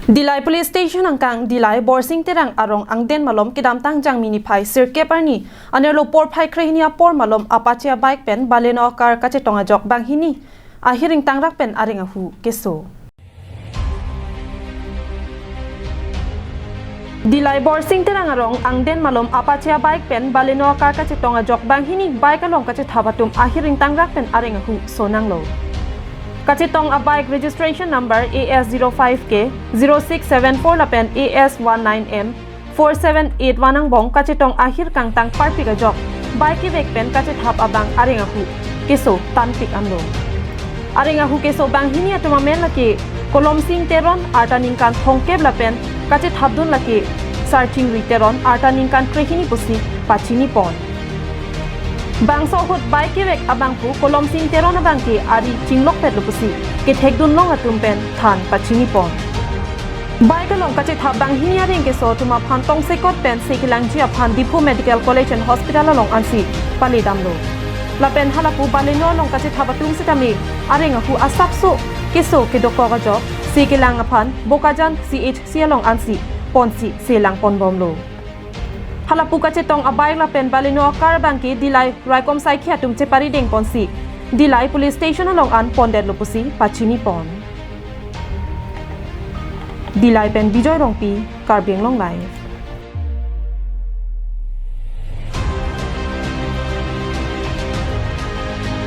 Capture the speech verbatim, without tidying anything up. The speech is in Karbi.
Dillai Police Station angkang Dillai Borsing Terang arong angden malom kedamtang Jangmi niphai sirkep arni anerlo porphai krehini apor malom Apache abike pen Baleno acar kachetong ajok banghini ahir ingtangrak pen areng ahu keso. Dillai Borsing Terang arong angden malom Apache abike pen Baleno acar kachetong ajok banghini bike along kachethap atum ahir ingtangrak pen areng ahu sonanglo. Kachetong abike registration number A S zero five K zero six seven four lapen A S one nine M four seven eight one angbong kachetong ahir kangtang parpik ajok bike kevek pen kachethap abang areng ahu keso tanpik anlo. Areng ahu keso banghini atum amen lake Kolomsing Teron, arta ningkan thomkep lapen kachethapdun lake Sarchingri Teron, arta ningkan krehini pusi pachinipon. Bangso ahut bike kevek abangphu Kolomsing Teron abangke ari chinglokpetlo pusi kethekdun long atum pen than pachinipon. Bike along kachethap banghini areng keso atum aphan tongsekot pen sekelangji aphan Diphu Medical College and Hospital along ansi paledamlo. Lapen halapu Baleno along kachethap atum sitame areng ahu asapso keso kedokok ajok sekelang aphan Bokajan C H C along ansi ponsi selangponbomlo. Halapu kachetong abike lapen Baleno acar abangke Dillai raikom saikhi atum cheparidengponsi Dillai Police Station along an pondetlo pusi pachinipon. Dillai pen Bijoy Rongpi, Karbi Anglong Live.